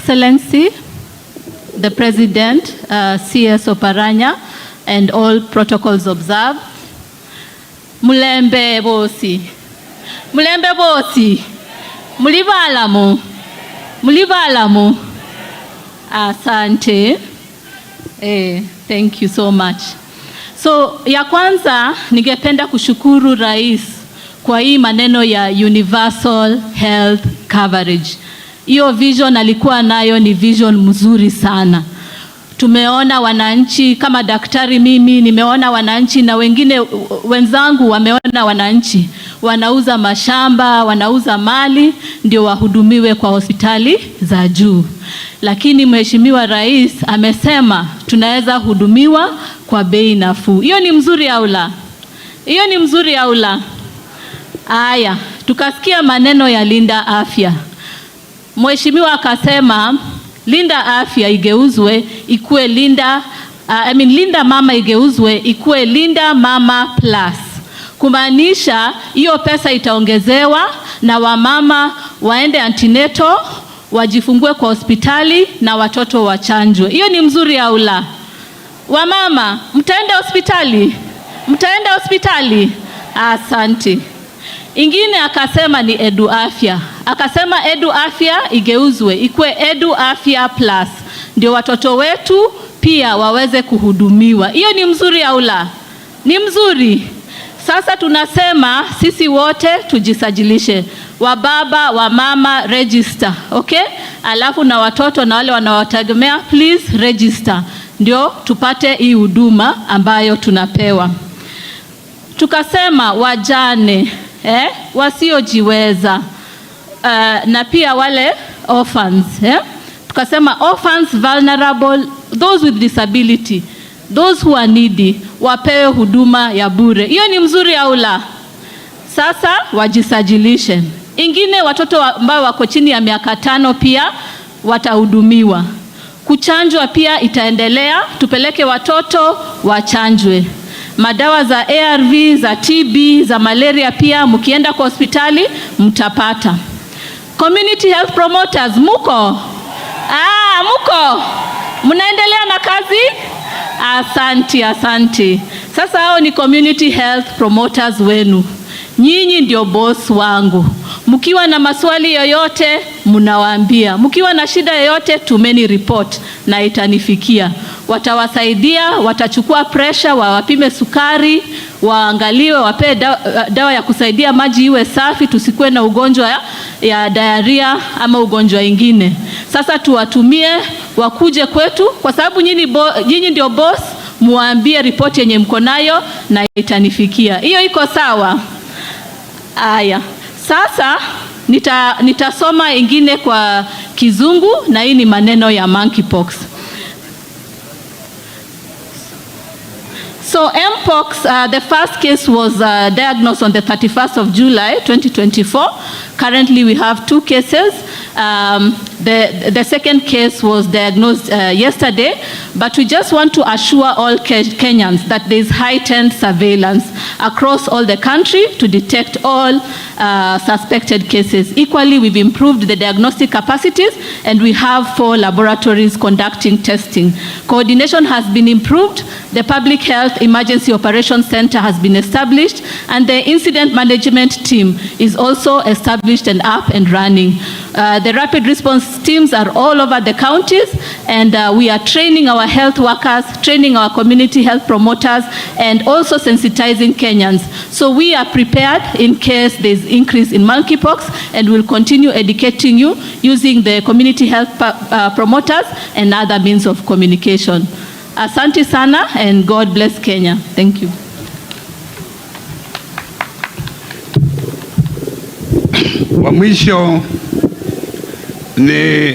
Excellency, the President, CS Oparanya, and all protocols observed. Mulembe bosi. Mulembe bosi. Mulibalamu. Mulibalamu. Asante. Thank you so much. So ya kwanza ningependa kushukuru Rais kwa hii maneno ya universal health coverage. Hiyo vision alikuwa nayo ni vision mzuri sana. Tumeona wananchi kama daktari, mimi nimeona wananchi na wengine wenzangu wameona wananchi wanauza mashamba, wanauza mali ndio wahudumiwe kwa hospitali za juu. Lakini Mheshimiwa Rais amesema tunaweza hudumiwa kwa bei nafuu. Hiyo ni mzuri au la? Hiyo ni mzuri au la? Aya, tukasikia maneno ya Linda Afya. Mheshimiwa akasema Linda Afya igeuzwe ikuwe Linda, I mean Linda Mama igeuzwe ikuwe Linda Mama Plus, kumaanisha hiyo pesa itaongezewa na wamama waende antenatal, wajifungue kwa hospitali na watoto wachanjwe. Hiyo ni mzuri au la? Wamama, mtaenda hospitali? Mtaenda hospitali? Asante. Ingine akasema ni Edu Afya. Akasema Edu Afya igeuzwe ikuwe Edu Afya Plus, ndio watoto wetu pia waweze kuhudumiwa. Hiyo ni mzuri au la? Ni mzuri. Sasa tunasema sisi wote tujisajilishe, wababa, wamama, register, okay? Alafu na watoto na wale wanaowategemea, please register, ndio tupate hii huduma ambayo tunapewa. Tukasema wajane, wasiojiweza, na pia wale orphans, Tukasema orphans, vulnerable, those with disability, those who are needy wapewe huduma ya bure. Hiyo ni mzuri au la? Sasa wajisajilishe. Ingine watoto ambao wako chini ya miaka 5 pia watahudumiwa. Kuchanjwa pia itaendelea, tupeleke watoto wachanjwe. Madawa za ARV, za TB, za malaria pia mkienda kwa hospitali mtapata. Community health promoters muko? Ah, muko? Mnaendelea na kazi? Asanti, asanti. Sasa hao ni community health promoters wenu. Nyinyi ndio boss wangu. Mkiwa na maswali yoyote mnawaambia. Mkiwa na shida yoyote tumeni report na itanifikia. Watawasaidia, watachukua pressure, wawapime sukari, waangaliwe, wapewe dawa ya kusaidia maji iwe safi, tusikuwe na ugonjwa ya diarrhea ama ugonjwa ingine. Sasa tuwatumie wakuje kwetu, kwa sababu nyinyi ndio boss, muambie ripoti yenye mko nayo na itanifikia. Hiyo iko sawa? Aya, sasa nitasoma ingine kwa Kizungu na hii ni maneno ya monkeypox. So Mpox, the first case was diagnosed on the 31st of July, 2024. Currently, we have 2 cases. The second case was diagnosed yesterday, but we just want to assure all Kenyans that there is heightened surveillance across all the country to detect all suspected cases. Equally, we've improved the diagnostic capacities and we have 4 laboratories conducting testing. Coordination has been improved. The Public Health Emergency Operations Center has been established, and the incident management team is also established and up and running. The rapid response teams are all over the counties, and we are training our health workers, training our community health promoters, and also sensitizing Kenyans. So we are prepared in case there's increase in monkeypox, and we'll continue educating you using the community health promoters and other means of communication. Asante sana, and God bless Kenya. Thank you. Wa mwisho ni